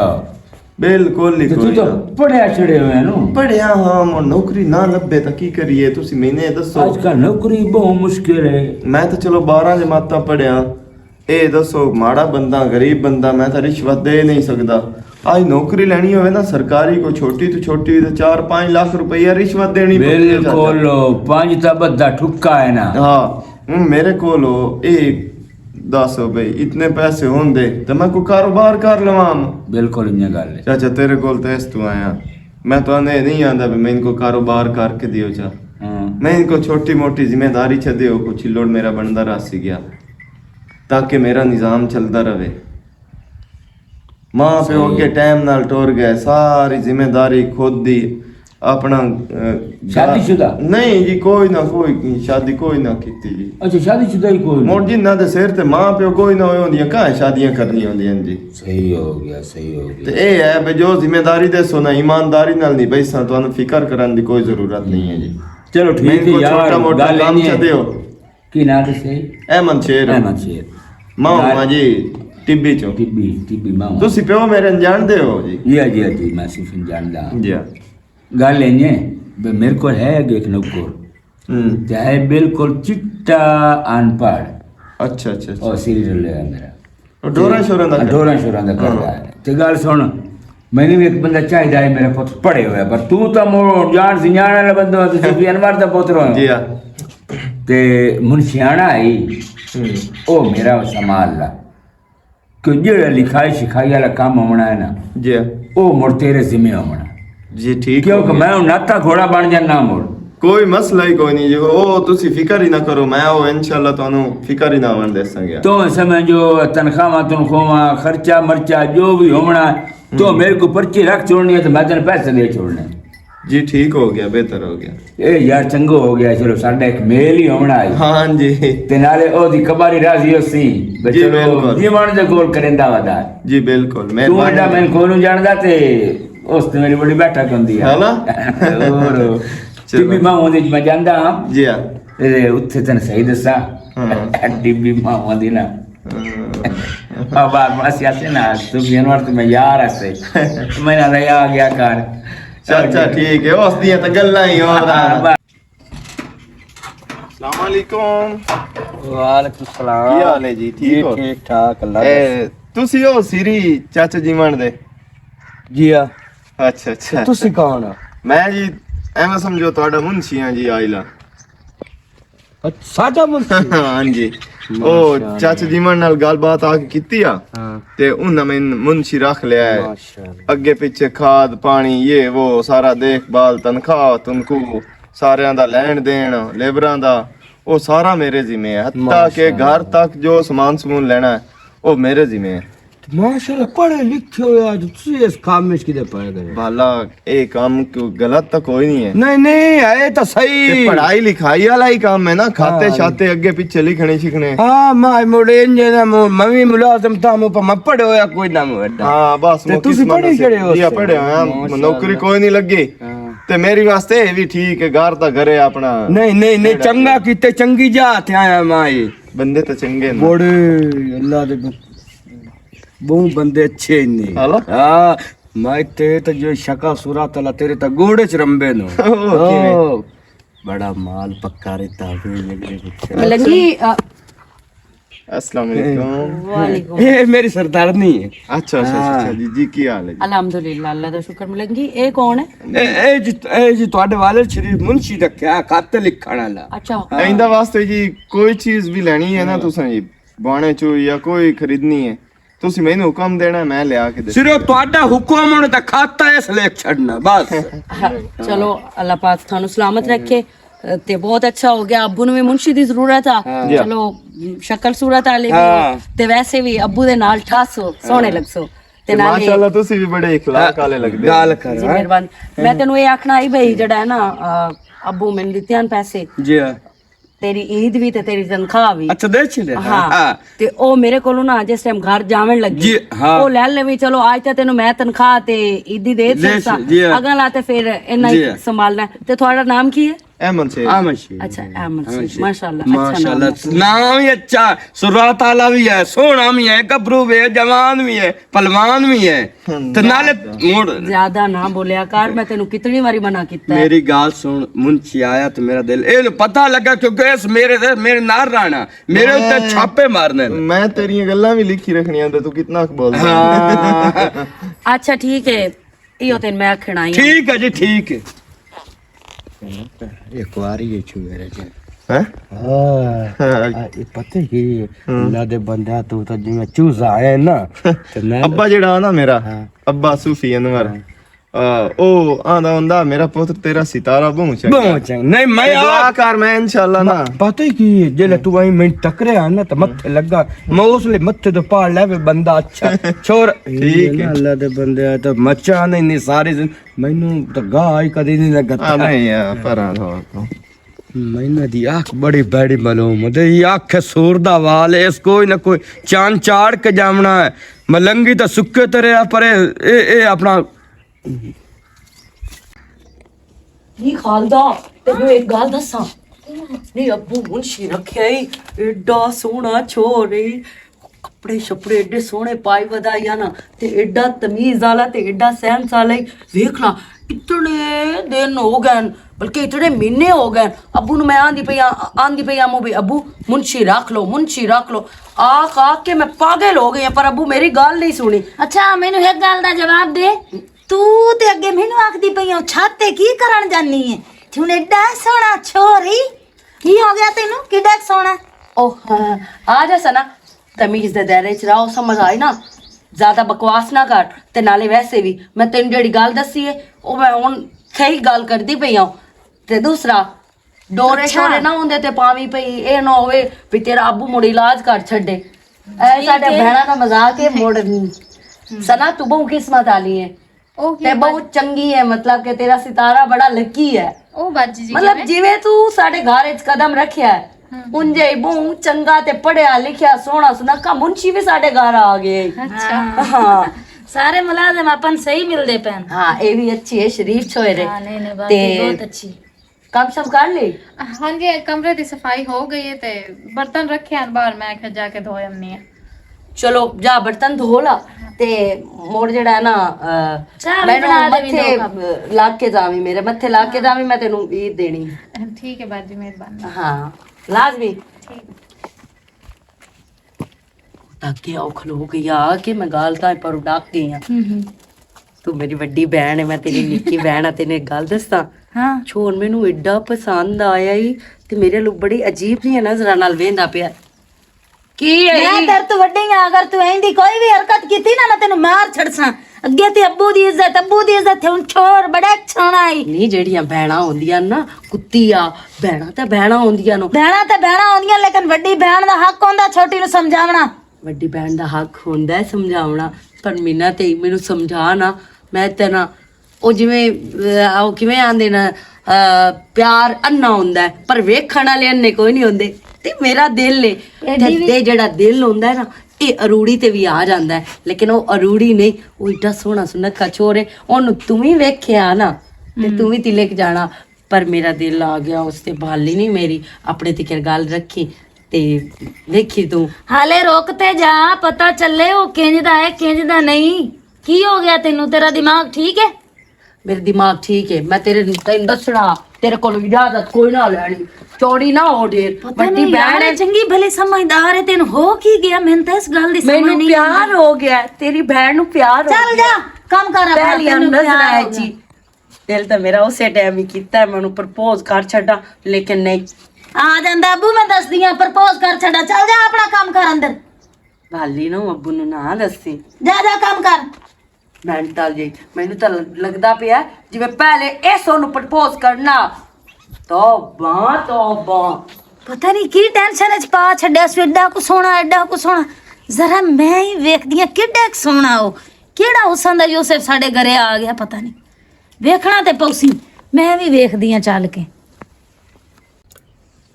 بالکل ہی تے تو کوئی تو نہ۔ پڑھیا چھڑے ہوئے نو۔ پڑھیا ہاں، مو نوکری نہ لبے تاں کی کریے؟ تسی مہینے دسو۔ اج کل نوکری بہت مشکل ہے۔ میں تو چلو بارہ جماعتاں پڑھیا۔ اے دسو، ماڑا بندہ، غریب بندہ، میں تاں رشوت دے نہیں سکدا۔ آج نوکری لینی ہوئے نا سرکاری، کوئی چھوٹی تو چھوٹی، تے چار پانچ لاکھ روپیہ رشوت دینی پوندی ہے، چاچا۔ بالکل، پانچ تاں بدھا ٹھکا ہے نا۔ ہاں، ہن میرے کول اے دس بھائی، اتنے پیسے ہوندے تے میں کوئی کاروبار کر لواں۔ بالکل انجا گل ہے۔ چاچا، تیرے کول تے اس تو آیا۔ میں تو آندے نہیں آندا بھی میں ان کو کاروبار کر کے دیو چا۔ ہاں۔ میں ان کو چھوٹی موٹی ذمہ داری چ دیو، کچھ لوڑ میرا بندا رہ سی گیا۔ تاکہ میرا نظام چلدا رہے۔ ماں پیو صحیح۔ اگے ٹائم نال ٹر گئے، ساری ذمہ داری خود دی، اپنا، اے، شادی شدہ؟ نہیں جی، کوئی نہ کوئی، شادی کوئی نہ کیتی جی۔ اچھا، شادی شدہ ہی کوئی نہیں؟ مڑ جنہاں دے سر تے ماں پیو کوئی نہ ہوئے ہوندیاں، کہاں شادیاں کرنی ہوندیاں جی؟ صحیح ہو گیا، صحیح ہو گیا۔ تے اے ہے بے جو ذمہ داری دے سو نا، ایمانداری نال نہیں بھائی ساں، تانوں فکر کرن دی کوئی ضرورت نہیں ہے جی۔ چلو ٹھیک ہے یار، چھوٹا موٹا کام چ دیو۔ کی نام ہے؟ احمد شیر۔ احمد شیر۔ ماؤ ماں جی، ٹبی چوں۔ ٹبی، ٹبی ماؤ۔ تسی پیو میرے انجان دے ہو جی؟ جی ہاں، جی ہاں، جی، میں صرف انجان دا۔ جی ہاں۔ گل اینج ہے، بے میرے کول ہے اگے ایک نوکر۔ ہوں۔ تے ہے بالکل چٹا ان پڑھ۔ اچھا، اچھا، اچھا۔ اور سری رلے ہوئے میرا۔ اور ڈوراں شوراں دا کر؟ ڈوراں شوراں دا کر ہاں۔ رہا ہے۔ تے گل سن، میں نے بھی ایک بندہ چاہیدا ہے، میرا پتر پڑھے ہوئے، پر تو تا مو جان سنجان والا بندہ ہے، تو صوفی انور دا پتر ہو۔ جی ہاں۔ تے منشیانہ آئی، ہوں۔ او میرا سنبھال لا۔ کہ جڑا لکھائی شکھائی والا کام ہونا ہے نا، جی۔ او مڑ تیرے ذمہ ہونا۔ جی، ٹھیک ہو کیونکہ گیا۔ میں ہن ناتا گھوڑا بن جانا مڑ۔ کوئی مسئلہ ہی کوئی نہیں جی، او تسی فکر ہی نہ کرو، میں او انشاءاللہ تانوں فکر ہی نہ آون دے سنگیا۔ تو سمجھو تنخواہ، تنخواہ، خرچہ مرچہ جو بھی ہونا، تو ہم۔ میرے کو پرچی رکھ چھوڑنی ہے تو میں تیرے پیسے دے چھوڑنے۔ جی، ٹھیک ہو گیا، بہتر ہو گیا۔ اے یار، چنگو ہو گیا، چلو، ساڈا ایک میل ہی ہونا ہے۔ ہاں جی۔ تے نالے او دی کباری راضی ہو سی، بے جی، چلو، بالکل۔ جیون دے کول کریندا ودا۔ جی، بالکل، تو مہربانی۔ ایڈا میں کولوں جاندا تے اس تے میری بڑی بیٹھک ہوندی ہے۔ ہے نا؟ اور چلو۔ ٹی وی ماں ہوندی میں جاندا ہاں۔ جی ہاں۔ اے، اتھے تن صحیح دسا۔ ہاں۔ ٹی وی ماں ہوندی نا۔ ہاں۔ اب آ، بس ایسے نا، تو بھی انور تو میں یار ایسے۔ میں نہ رہا گیا کار۔ چاچا ٹھیک ہے، اس دیاں تے گلاں ہی ہو رہا۔ السلام علیکم۔ وعلیکم السلام۔ کی حال ہے جی؟ ٹھیک جی، ہو؟ ٹھیک ٹھاک، اللہ اے، کا۔ تسی ہو سری چاچا جی من دے؟ جی ہاں۔ اچھا، اچھا۔ تسی کون ہو؟ میں جی، ایویں سمجھو تہاڈا منشی ہاں جی، آئلہ۔ اچھا، ساڈا منشی؟ ہاں جی۔ او ماشاءاللہ۔ چاچا جی من نال گل بات آ کے کیتی آ۔ ہاں۔ تے انہاں میں منشی رکھ لیا ہے۔ ماشاءاللہ۔ اگے پیچھے کھاد، پانی، یہ وہ سارا دیکھ بھال، تنخواہ، تنخواہ، ساریاں دا لین دین، لیبراں دا، او سارا میرے ذمے ہے۔ حتیٰ کہ ماشاءاللہ۔ گھر تک جو سامان سمون لینا ہے، او میرے ذمے ہے۔ ماشاءاللہ، پڑھے لکھے ہوئے آج تسی اس کام وچ کدے پائے گئے؟ بھلا، اے کام کیوں؟ غلط تاں کوئی نہیں ہے۔ نہیں، نہیں، اے تاں صحیح۔ تے پڑھائی لکھائی والا ہی کام ہے نا، کھاتے ہاں۔ شاتے اگے پیچھے لکھنے شکھنے۔ ہاں، میں مڑے انجے نا، مو-، میں بھی ملازم تھا، مو پا-، میں پڑھے ہویا کوئی نہ مو ایڈا۔ ہاں، بس تے مو تسی قسمت پڑھے نصیب۔ کڑے ہو جی، ہاں، سے؟ پڑھے ہوئے ہاں، ماشاءاللہ۔ نوکری کوئی نہیں لگی۔ ہاں۔ تے میری واسطے اے بھی ٹھیک ہے، گھر دا گھر ہے اپنا۔ نہیں، نہیں، نہیں، چنگا کیتے، چنگی جا تے آیا میں۔ بندے تے چنگے نے۔ بڑے اللہ دے ب-، بہوں بندے اچھے نے۔ ہاں۔ ہاں، میں تے تے جو شکا صورت اللہ تیرے تے گوڑے چ رمبے نو۔ او، کیویں؟ او، بڑا مال پکا رہتا ہے، لگے پچھے۔ ملنگی، آ، السلام علیکم۔ وعلیکم۔ اے میری سردارنی ہے۔ اچھا، اچھا، اچھا، ہاں۔ اچھا، جی، جی، کی حال ہے جی؟ الحمدللہ، اللہ دا شکر۔ ملنگی، اے کون ہے؟ اے، اے جی، اے جی، تواڈے والد شریف منشی رکھیا، خط لکھن والا۔ اچھا۔ ہاں۔ آئندہ واسطے جی، کوئی چیز بھی لینی ہے نا، ہاں۔ تساں جی، بانے چو یا کوئی خریدنی ہے، تسی مینوں حکم دینا، میں لیا کے دسنا۔ صرف تہاڈا حکم ہونا تے کھاتا اس لے چھڈنا، بس۔ چلو، اللہ پاک تھانوں سلامت رکھے۔ تے بہت اچھا ہو گیا، ابو نوں وی منشی دی ضرورت آ۔ ہاں۔ جی۔ چلو، شکل صورت آ لے وی۔ ہاں۔ تے ویسے وی ابو دے نال ٹھاسو، سوہنے لگسو۔ تے نالے ماشاءاللہ، تسی وی بڑے اخلاق والے لگدے ہو۔ گل کر، جی، ہاں۔ مہربانی۔ میں تینوں اے آکھنا ہی بھئی، جڑا ہے نا، آ، ابو مینوں دتے ہن پیسے۔ جی ہاں۔ تیری عید وی تے تیری تنخواہ وی۔ اچھا، دے چھڑے۔ ہاں۔ ہاں۔ تے او میرے کولوں نا جس ٹائم گھر جاون لگی، جی، ہاں۔ او لے لے وی، چلو آج تے تینوں میں تنخواہ تے عیدی دے دے چھڑساں۔ جی، ہاں۔ اگاں لا تے پھر انہاں ہی جی۔ سنبھالنا ہے۔ تے تہاڈا نام کی ہے؟ احمد شیر۔ احمد شیر۔ اچھا، احمد شیر۔ احمد شیر۔ ماشاءاللہ، اچھا نام ماشاءاللہ۔ ہے۔ نام ہی اچھا، سرات والا بھی ہے، سوہنا بھی ہے، گبرو بھی ہے، جوان بھی ہے۔ پلوان وی ہے۔ تے نالے مڑ زیادہ نہ بولیا کر، میں تینوں کتنی واری منع کیتا ہے۔ میری گل سن، منشی آیا تے میرا دل اے نوں پتہ لگا، کیونکہ اس میرے تے میرے نال رہنا، میرے اوتے میں چھاپے مارنے نے۔ میں تیریاں گلاں وی لکھی رکھنیاں تے تو کتنا اخ بولدا۔ ہاں۔ اچھا، ٹھیک ہے، ایہو تین میں آکھنا ہی آ۔ ٹھیک ہے جی، ٹھیک ہے۔ ایک واری یہ چھو میرے جی۔ ہیں؟ ہاں۔ ہاں۔ آ، یہ پتہ کی، ہاں۔ اللہ دے بندہ تو تا جی میں چوزا آیا نا۔ تے میں ابا جڑا نا میرا، ہاں۔ ابا صوفی انور، ہاں۔ آ، او آندا ہوندا، "میرا پتر تیرا ستارہ بہوں چنگا۔" بہوں چنگا۔ نہیں، میں تے دعا آ کر، میں انشاءاللہ نا۔ پتہ ہی کی، جے لے تو آئی میں ٹکرے آ نا، تے متھے لگا، میں اس لے متھے تو پاڑ لے وے بندہ اچھا۔ چھوڑ۔ ٹھیک ہے۔ اللہ دے بندے آ تو مچا نہیں، نہیں ساری زندگی مینوں تے گاہ آئی کدی نہیں لگا۔ آ، نہیں، آ، پراں تھا۔ میناں دی اکھ بڑی بڑی معلوم ہے۔ تے یہ اکھ سور دا وال ہے، اس کوئی نہ کوئی چان چاڑ کے جامنا ہے۔ ملنگی تے سکے تے رہیا، پر اے، اے، اے اپنا نہیں خالدا، تینوں ایک گل دساں۔ نہیں، ابو منشی رکھیا ای، ایڈا سوہنا چھوڑ ای، کپڑے شپڑے ایڈے سوہنے پائی ودائی آ نا، تے ایڈا تمیز والا تے ایڈا سینس والا ای۔ ویکھ نا، اتنے دن ہو گئے ہن، بلکہ اتنے مہینے ہو گئے ہن۔ ابو نوں میں آندی پئی آ، آندی پئی آ، مو بھی، "ابو، منشی رکھ لو، منشی رکھ لو۔" آکھ آکھ کے میں پاگل ہو گئی ہاں، پر ابو میری گل نہیں سنی۔ اچھا، مینوں ایک گل دا جواب دے۔ تو تے اگے مینوں آکھدی پئی اے، چھت تے کی کرن جانی اے؟ تے ہن ایڈا سوہنا چھوری، کی ہو گیا تینوں؟ کیڈا سوہنا؟ اوہ، آ جا سنا، تمیز دے دائرے چ رہو، سمجھ آئی نا؟ زیادہ بکواس نہ کر۔ تے نالے ویسے وی میں تینوں جیڑی گل دسی اے، او میں ہن صحیح گل کردی پئی آں۔ تے دوسرا، ڈورے اچھا۔ شورے نہ ہوندے تے پاویں پئی، اے نہ ہووے وی تیرا ابو مڑ علاج کر چھڈے۔ اے ٹھیک ساڈے ہے۔ بہناں دا مذاق اے، مڑ سنا، تو بہوں قسمت والی اے۔ او کی تے بہوں بات؟ چنگی اے، مطلب کہ تیرا ستارہ بڑا لکی اے۔ او باجی جی، مطلب کیویں؟ جویں تو ساڈے گھر وچ قدم رکھیا اے، ہم۔ انجے ہی بہوں چنگا تے پڑھیا لکھیا، سوہنا سنکھا منشی وی ساڈے گھر آ گئے۔ اچھا۔ ہاں۔ سارے ملازم اپن صحیح ملدے پین۔ ہاں، اے وی اچھی اے، شریف چھوئے رے۔ ہاں، نہیں، نہیں، باقی تے بہت اچھی۔ کم شم کر لی؟ ہاں جی، کمرے دی صفائی ہو گئی ہے تے برتن رکھے ہیں باہر، میں آکھیا جا کے دھو آنی آں۔ چلو، جا برتن دھو لا تے مڑ جڑا ہے نا، آ، چاہ بھی مینوں بنا دے متھے ویندو کپ۔ لا کے جاویں، میرے متھے لا کے ہاں۔ جاویں، میں تینوں عید دینی۔ ٹھیک ہے باجی، مہربانی۔ ہاں، لازمی۔ ٹھیک۔ تاکہ او کھلو گئی آ کہ میں گال تاں پر ڈاک گئی ہاں۔ ہم ہم۔ تو میری وڈی بہن ہے، میں تیری نکی بہن ہاں، تینوں ایک گل دساں۔ ہاں۔ چھوڑ، مینوں ایڈا پسند آیا ای تے میرے لوگ بڑی عجیب جیاں نظراں نال ویندا پیا۔ کی ہے میں ای؟ تیرے تو وڈی ہاں، اگر تو ایندی کوئی بھی حرکت کیتی نا، میں تینوں مار چھڑساں۔ اگے تے ابو دی عزت، ابو دی عزت، ہن چھوڑ، بڑا چھوڑا ای۔ نہیں، جیڑیاں بہناں ہوندیاں نا، کتی آ، بہناں تے بہناں ہوندیاں نو۔ بہناں تے بہناں ہوندیاں، لیکن وڈی بہن دا حق ہوندا چھوٹی نوں سمجھاونا۔ وڈی بہن دا حق ہوندا ہے سمجھاونا، پر مینا تے مینوں سمجھا نا، میں تے نا، او جویں، او کیویں آندے نا، پیار انا ہوندا ہے، پر ویکھن والے انے کوئی نہیں ہوندے۔ تے میرا دل ہے، تے جڑا دل ہوندا ہے نا، اے اروڑی تے وی آ جاندا ہے، لیکن او اروڑی نہیں، او ایڈا سوہنا سنکھا چھوڑ ہے، اونوں توں وی ویکھیا نا، تے توں وی تلک جانا۔ پر میرا دل آ گیا، اس تے بھالی نہیں میری، اپنے تکر گل رکھی، تے ویکھی توں۔ حالے روک تے جا، پتہ چلے او کینج دا ہے، کینج دا نہیں۔ کی ہو گیا تینوں؟ تیرا دماغ ٹھیک ہے؟ میرا دماغ ٹھیک ہے، میں تیرے، تینوں دسنا، تیرے کول اجازت کوئی نہ لینی۔ چوڑی نہ ہو ڈیر، پتہ وڈی نہیں بہن یار، ہے۔ چنگی بھلی سمجھدار ہے، تینوں ہو کی گیا؟ میں تو اس گل دی سمجھ مینوں نہیں پیار آئی۔ ہو گیا، تیری بہن نوں پیار ہو چل گیا۔ جا، کم کر اپنا، پہلیاں تینوں نظر پیار آئے ہو گیا۔ جی۔ دل تے میرا اسے ٹائم ہی کیتا ہے، میں انہوں پرپوز کر چھڈا، لیکن نہیں۔ آ جاندا ابو، میں دسدی ہاں، پرپوز کر چھڈا۔ چل جا اپنا کم کر اندر۔ بھالی نو ابو نو نہ دسی۔ جا، جا کم کر۔ مینٹل جی، مینوں تاں لگدا پیا جی میں پہلے اس نو پرپوز کرنا۔ توبہ، توبہ۔ پتہ نہیں کی ٹینشن وچ پا چھڈیا سو، ایڈا کو سونا، ایڈا کو سونا۔ ذرا میں ہی ویکھدی ہاں کیڈا کو سونا ہو، کیڑا حسن دا یوسف ساڈے گھرے آ گیا، پتہ نہیں۔ ویکھنا تے پوسی، میں وی ویکھدی ہاں چل کے۔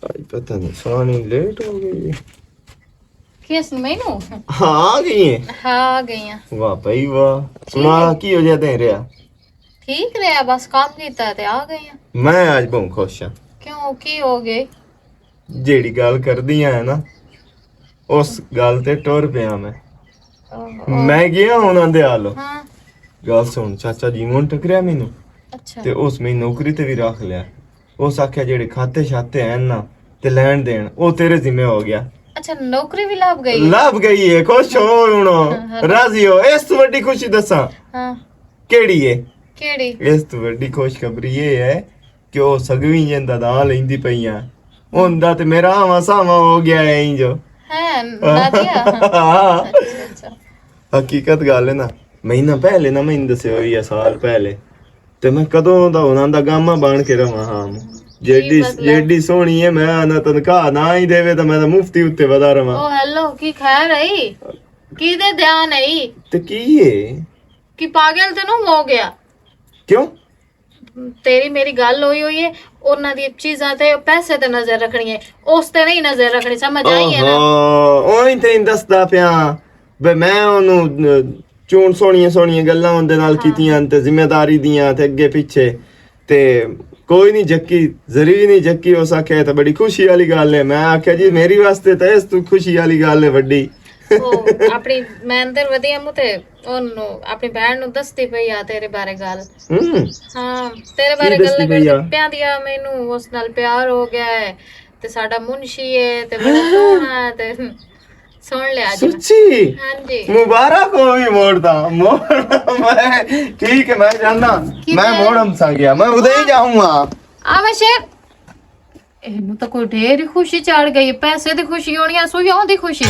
آج پتہ نہیں، سانی لیٹ ہو گئی۔ کس مینوں؟ ہاں، آ گئی ہیں۔ ہاں، آ گئی ہیں۔ واہ بھائی واہ۔ سنا، کی ہو جاتے ہیں رہا؟ ٹھیک رہا، بس کام کیتا تے آ گئی ہیں۔ میں آج بہت خوش ہاں۔ کیوں، کی ہو گئے؟ جیڑی گل کردی ہے نا، اس گل تے ٹر پیا میں۔ اوہو۔ میں گیا انہاں دے حال۔ ہاں۔ گل سن، چاچا جی مون ٹکریا مینوں۔ اچھا۔ تے اس میں نوکری تے بھی رکھ لیا۔ اس آکھیا جیڑے کھاتے شاتے ہیں نا، تے لین دین، او تیرے ذمہ ہو گیا۔ اچھا، نوکری بھی لب گئی؟ لب گئی ہے، خوش ہو ہن۔ ہاں، ہاں۔ راضی ہو؟ اس تو وڈی خوشی دساں۔ ہاں۔ کیڑی ہے؟ کیڑی؟ اس تو وڈی خوشخبری یہ ہے کہ او سگویں جن دا ناں لیندی پئی آ۔ اون دا تے میرا آواں ساواں ہو گیا ہے انجو۔ ہے، نادیا؟ ہاں۔ اچھا، اچھا۔ حقیقت گل ہے نا، مہینہ پہلے نا، میں دسے ہوئی ہے، سال پہلے۔ تے میں کدوں دا انہاں دا گاما بن کے رہواں ہاں۔ جیڈی، مطلب؟ جیڈی سوہنی ہے، میں نہ تنخواہ نہ ہی دیوے تے میں تاں مفتی اُتے ودا رہواں۔ او ہیلو، کی خیر ہے؟ کی دے دھیان ہے؟ تے کی ہے؟ کی پاگل تے نہ ہو گیا؟ کیوں؟ تیری میری گل ہوئی ہوئی ہے، انہاں دی چیزاں تے پیسے تے نظر رکھنی ہے، اس تے نہیں نظر رکھنی، سمجھ آئی ہے نا؟ اوہو، اوہی تے دسدا پیاں۔ بے میں اونوں، اہ، چون سوہنیاں سوہنیاں گلاں اوندے نال ہاں۔ کیتیاں تے ذمہ داری دیاں تے اگے پیچھے تے کوئی نہیں جکی، ذری نہیں جکی، اس آکھیا، "اے تاں بڑی خوشی والی گل ہے۔" میں آکھیا، "جی، میری واسطے تاں اس تو خوشی والی گل ہے وڈی۔" او، اپنی میں اندر ودی امو تے اونوں، اپنی بہن نوں دسدی پئی آ تیرے بارے گل۔ ہوں۔ ہاں، تیرے بارے گلاں کردی پئی آ؟ پیاں دیا، مینوں اس نال پیار ہو گیا ہے۔ تے ساڈا منشی ہے، تے بڑا سوہنا ہے، تے سن لیا جی میں۔ سچی؟ ہاں جی۔ مبارک ہو بھی موڑ دا۔ موڑ، میں، ٹھیک ہے، میں جانا۔ میں موڑ ہم سا گیا، میں ادھر ہی جاؤں گا۔ آ وے شیر۔ اینوں تاں کوئی ڈھیر ہی خوشی چڑھ گئی، پیسے دی خوشی ہونی، آ سوئی آؤں دی خوشی۔